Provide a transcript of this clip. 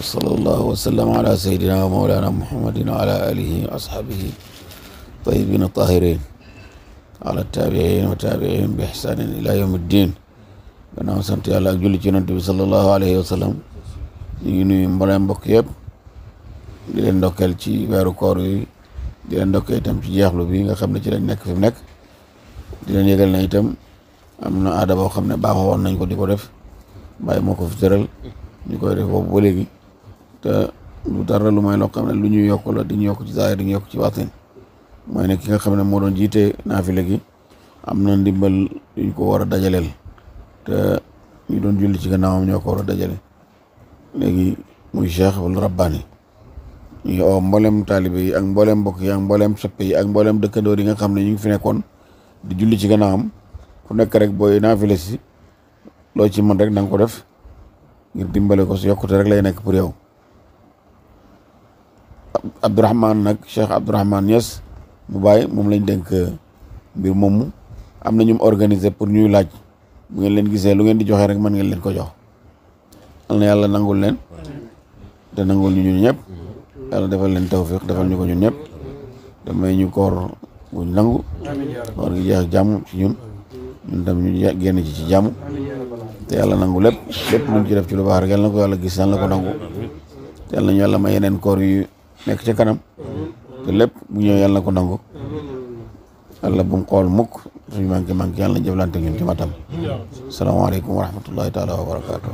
sallallahu wa sallam ala sayyidina wa mawlana muhammadin wa ala alihi wa ashabihi tayyibin tahirin ala tabi'in wa tabi'in bi ihsanin ila yawmiddin. gannaaw sant yàlla ak julli ci yonent bi sallallahu alayhi wa sallam ñu ngi nuyu mbooleem mbokk yëpp di leen ndokkeel ci weeru koor yi di leen ndokkeel itam ci jeexlu bi nga xam ne ci lañ nekk fi mu nekk di leen yëgal na itam am na aada boo xam ne baaxoo woon nañ ko di ko def bàyyi moo ko fi tëral ñu koy def boobu ba léegi te lu dara lu may loo xam ne lu ñuy yokk la di ñu yokk ci zaahir di ñu yokk ci baatin mooy ne ki nga xam ne moo doon jiite naafile gi am na ndimbal yuñ ko war a dajaleel te ñu doon julli ci gannaawam ñoo ko war a dajale léegi muy cheikh wala rabbaani ñu ngi oo mboolem taalibe yi ak mboolem mbokk yi ak mboolem soppe yi ak mboolem dëkkandoor yi nga xam ne ñu ngi fi nekkoon di julli ci gannaawam ku nekk rek booy naafile si loo ci mën rek na nga ko def ngir dimbale ko si yokkute rek lay nekk pour yow. Abdourahman nag Cheikh Abdourahman Niass mu bàyyi moom lañ dénk mbir moomu am na ñu organiser pour ñuy laaj bu ngeen leen gisee lu ngeen di joxe rek mën ngeen leen ko jox. al na yàlla nangul leen te nangul ñu ñun ñëpp yàlla defal leen tawfiq defal ñu ko ñun ñëpp te may ñu koor guñ nangu koor gi jeex ak jàmm ci ñun tam ñu génn ci jàmm te yàlla nangu lépp luñ ci def ci lu baax rek yàlla na ko yàlla gis yàlla na ko nangu te yàlla nañu yàlla may yeneen koor yu nekk ca kanam te lépp bu ñëwee yàlla na ko nangu yàlla bu mu xool mukk suñu manqué yàlla na jëflante ñun ci matam. Salaamaaleykum wa rahmatullahi taala wa barakaatu.